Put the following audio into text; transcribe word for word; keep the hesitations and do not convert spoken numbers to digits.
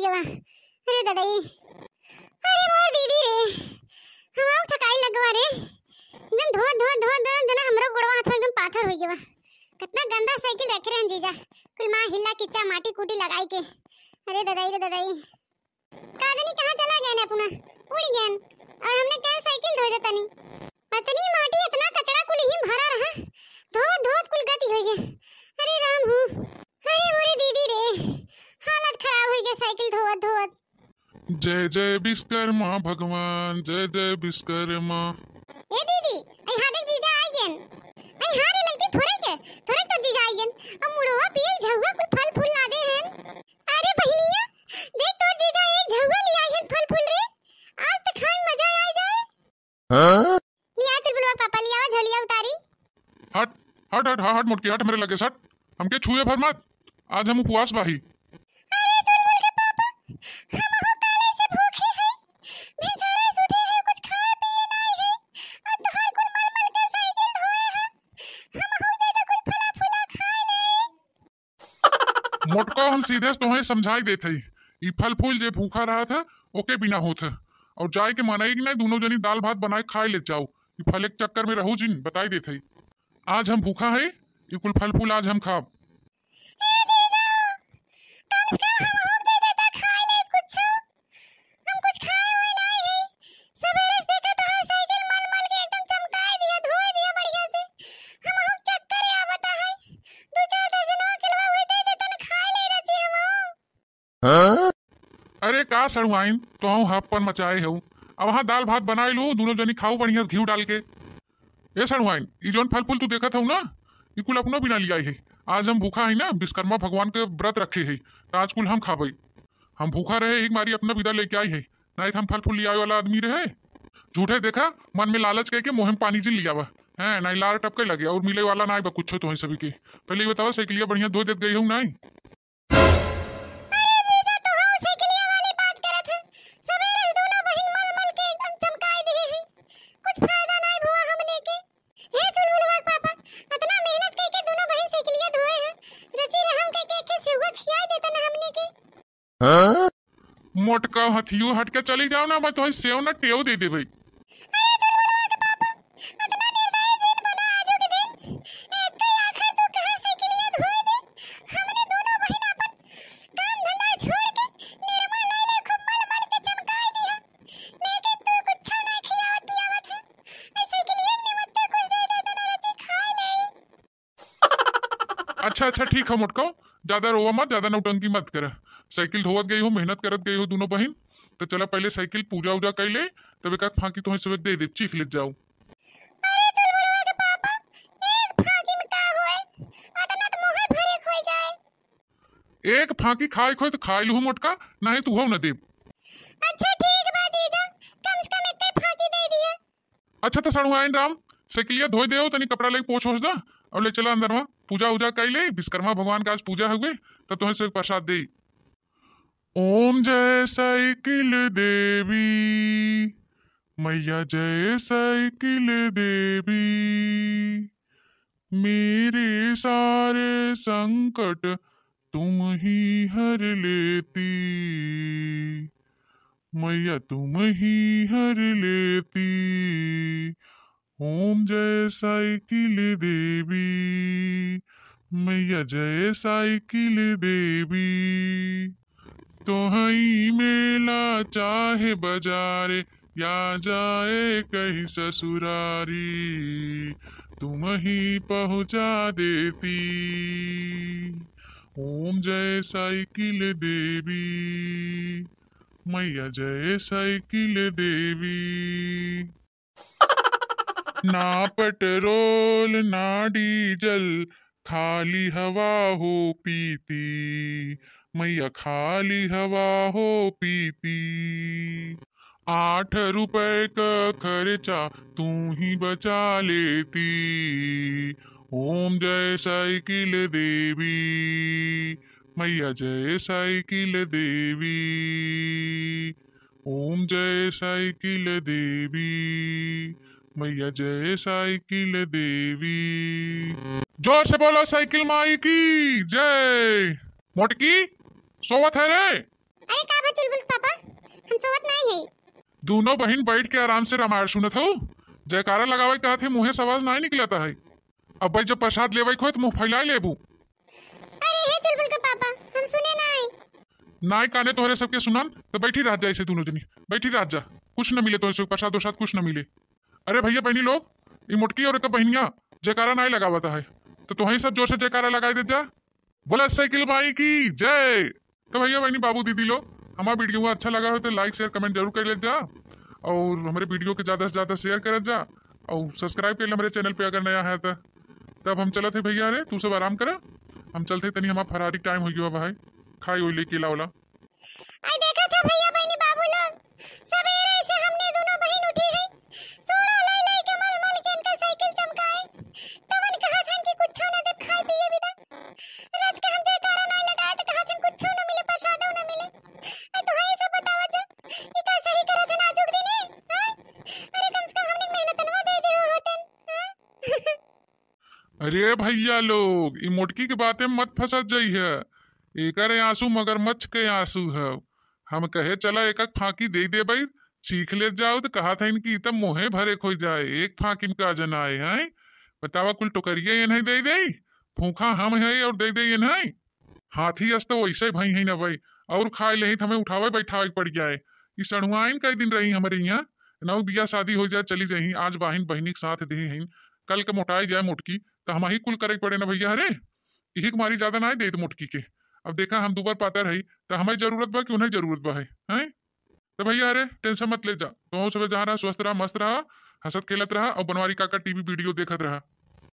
अरे ददाई, अरे मोर दीदी रे, हमार थकाई लगवा रे। एकदम धोत, धोत, धोत, धोत, जना हमरो गोड़वा हाथवा एकदम पाथर होइ गवा। कितना गंदा साइकिल रखे रहन जीजा, कुल माँ हिल्ला किच्चा माटी कूटी लगाई के। अरे ददाई रे ददाई, का जानी कहाँ चला गए अपना, उड़ गए। और हमने कहा साइकिल धोए दे तनी, अतनी माटी, अतना कचड़ा कुल ही भरा रहा, धोत धोत कुल गति होइ गए। अरे राम हो, अरे मोरे दीदी रे, हालत खराब होइ गए साइकिल धोवत धोवत। जय जय विश्वकर्मा भगवान, जय जय विश्वकर्मा। ए दीदी, ऐ हाँ देख जीजा आई गेन। ऐ हाँ रे लड़की, थोरे के, थोरे तोर जीजा आई गेन। अब मुड़वा पे एक झउआ कुल फल फूल लादे हैं। अरे बहिनिया, देख तोर जीजा एक झउआ ले आई हैं फल फूल रे। आज तो खाए में मजा आ जाए। हाँ? लिया चुलबुलवा के पापा, लियावा झोलिया उतारी। हट, हट, हट, हाँ, हट मोटकी, हट हमरे लगे से, हट। हमके छुए भर मत, आज हम उपवास बाही। अरे चुलबुल के पापा, हम हो काले से भूखे हैं, भिनसरे से उठे हैं, कुछ खाए पिए नहीं है, और तोहार कुल मल मल के साइकिल धोए हैं, हम हो दे दे कुल फला फूला खाए ले। मोटका, हम सीधे से तोहें समझाई देत हई, ई फल फूल जे भूखा रहत है, ओके बिना होत है। और जाए के मनई के नहीं, दोनों जनी दाल भात बनाए खाए ले जाओ। ई फल एक चक्कर में रहू जिन, बताई देत हई। आज हम भूखा है, ई कुल फल फूल आज हम खाब। ए जीजा, कम से कम हम हो दे देता खाए ले कुछ। हम कुछ खाए हुए नहीं है। सबेरे से देखा तो है साइकिल मल मल के एकदम चमकाए दिया, धोए दिया बढ़िया से। हम हो चक्कर आवता है। दो चार दर्जनवा किलवा हुए दे देता न खाए ले रहती हम। हाँ? अरे का सड़ुआइन, तो हम हप्पन मचाए हऊ। अब हाँ दाल भात बनाए लू, दोनों जनी खाऊ बढ़िया से घी डाल के। ए सड़ुआइन, ई जौन फल फूल तू देखत हऊ ना, ई कुल अपनो बिना लियाई है। आज हम भूखा है ना, विश्वकर्मा भगवान के व्रत रखे है, तो आज कुल हम खाबई। हम भूखा रहे, एक मारी अपना बिदा लेके आई है, नहीं तो हम फल फूल लियावे वाला आदमी रहे। झूठे देखा, मन में लालच कह के मुँह में पानी जिन लियावा, हैं, नहीं लार टपके लगे, और मिले वाला नहीं बा कुछो तोहें सभी के। पहले ये बतावा, साइकिलिया बढ़िया धो देत गई हूँ नहीं? अरे जीजा, तो हम साइकिलिया वाली बात करत है। सबेरे से दोनों बहिन मल मल के एकदम चमकाए दिए हैं। कुछ फायदा नहीं हुआ हमने के। हे चुलबुलवा के पापा, इतना मेहनत करके दोनों बहिन साइकिलिया धोए हैं। रची रहम करके एक एक सेहुआ खियाए देता ना हमने के। हाँ? मोटका हथियो हट के चली जाओ ना, मैं तोहें सेव ना टेव दे देबे। अरे चुलबुलवा के पापा, इतना निर्दयी जिन बना आजो के दिन। एक के आखिर तू कहे साइकिलिया धोए दे। हमने दोनों बहिन अपन काम धंधा छोड़ के निरमा ले ले खूब मल मल के चमकाए दिया। लेकिन तू कुछ नहीं खियावत पियावत है। ऐ साइकिलिया के निमित्ते कुछ दे देता ना रची खाए ले। अच्छा अच्छा ठीक है मोटको, ज्यादा रोवा मत, ज्यादा नौटंकी मत कर। साइकिल धोवत गई हो, मेहनत करत गई हो दोनों बहिन, तो चला पहले साइकिल पूजा उजा कर ले, तब एक आध फांकी तुम्हें सबके दे दे, चीख ले जाओ। अरे चुलबुलवा के पापा, एक फांकी में का होए, अतना तो मुँहे भरे खोए जाए। एक फांकी खाए खोए तो खाए लूहू मोटका, नहीं तो हो न देब। अच्छा ठीक बा जीजा, कम से कम एक फांकी दे दिया। अच्छा तो सड़ुआइन राम, साइकिलिया धोए देओ, तनी कपड़ा लेके पोंछ ओछ दा और ले चला अंदरवा। पूजा उजा कई ले, विश्वकर्मा भगवान का आज पूजा हुए, तो तोहे से प्रसाद दे। ओम जय साइकिल देवी, मैया जय साइकिल देवी, मेरे सारे संकट तुम ही हर लेती, मैया तुम ही हर लेती। ओम जय साइकिल देवी, मैया जय साइकिल देवी। तोहई मेला चाहे बाजारे, या जाए कहीं ससुरारी, तुम ही पहुँचा देती। ओम जय साइकिल देवी, मैया जय साइकिल देवी। ना पेट्रोल ना डीजल, खाली हवा हो पीती, मैया खाली हवा हो पीती। आठ रुपए का खर्चा तू ही बचा लेती। ओम जय साइकिल देवी, मैया जय साइकिल देवी। ओम जय साइकिल देवी, मैया जय साइकिल देवी। जोर से बोलो साइकिल माई की जय। मोटकी, सोवत है रे? अरे का दोनों बहिन बैठ के आराम से रामायण सुनत हो, जयकारा लगावे कहत है, मुँहे से आवाज नाहीं निकलत है। अब भाई जब प्रसाद लेवे के होय तो मुँह फैलाए लेबू। अरे हे चुलबुल के पापा, हम सुने नाहीं। नाहीं काने तोहरे सबके सुनन, तो बैठी रह जा ऐसे दोनों जनी, बैठी रह जा। कुछ न मिले तोहरे सबके प्रसाद उरसाद कुछ न मिले। अरे भैया बहनी लोग, ई मोटकी और एक बहिनिया जयकारा नाहीं लगावत है, तो तोहई सब जोर से जयकारा लगाए दे जा। बोला साइकिल माई की जय। तो भैया बहनी बाबू दीदी लोग, हमारा वीडियो अच्छा लगा हो तो like share comment जरूर कर ले जा, और हमारे वीडियो के ज्यादा से ज्यादा share कर जा, और subscribe कर ले हमारे channel पे अगर नया है तो। तब हम चलत है भैया, अरे तू सब आराम करा, हम चलते तनी, हमारा फरारी time हो गया भाई, खाई होई लेके लावला। आई देखा था भैया बहनी बाबू लोग, सबेरे से हमने दोनों बहिन उठी है, सोड़ा लाई लाई के मल मल के इनका साइकिल चमकाए, तब हम कहा था कि कुछ ना दे खाए पिए बिना। रज के हम जयकारा ना लगाए तो कहा था कुछ ना मिले, प्रसादो ना मिले। आई तो है सब बतावा जा, ई का सही करत है नाजुक दिन है, हाँ? अरे कम से कम हमने मेहनतनवा दे दे होतन, हाँ? अरे भैया लोग, ई मोटकी के बाते में मत फंसत जइहे, एकरे आंसू मगरमच्छ के आंसू है। हम कहे चला एक एक फांकी दे देबई, चीख ले जाओ तो कहा था इनकी ई त मोहे भरे खोई जाए, एक फांकी में का जनाए हैं। बतावा कुल टोकरिया ये नहीं दे दे, फूंका हम है और दे दे ये नहीं। हाथी अस तो वैसे भई है ना भाई, और खाए ले तो हमें उठावे बैठावे के पड़ जाए। ई सड़ुआइन कई दिन रही हमारे यहाँ, नौ बिया शादी हो जाए चली जाही, आज बाहिन बहिनी के साथ दे हैं, कल के मोटाई जाए मोटकी तो हम ही कुल करे के पड़े ना भैया। अरे इही के मारी ज्यादा ना देत मोटकी के। अब देखा हम दूबर पातर है तो हमें जरूरत बा कि उन्हें जरूरत बा है, हैं? तो भैया अरे tension मत ले जा, तो सब जहाँ रहा स्वस्थ रहा, मस्त रहा, हंसत खेलत रहा और बनवारी काका टीवी वीडियो देखत रहा।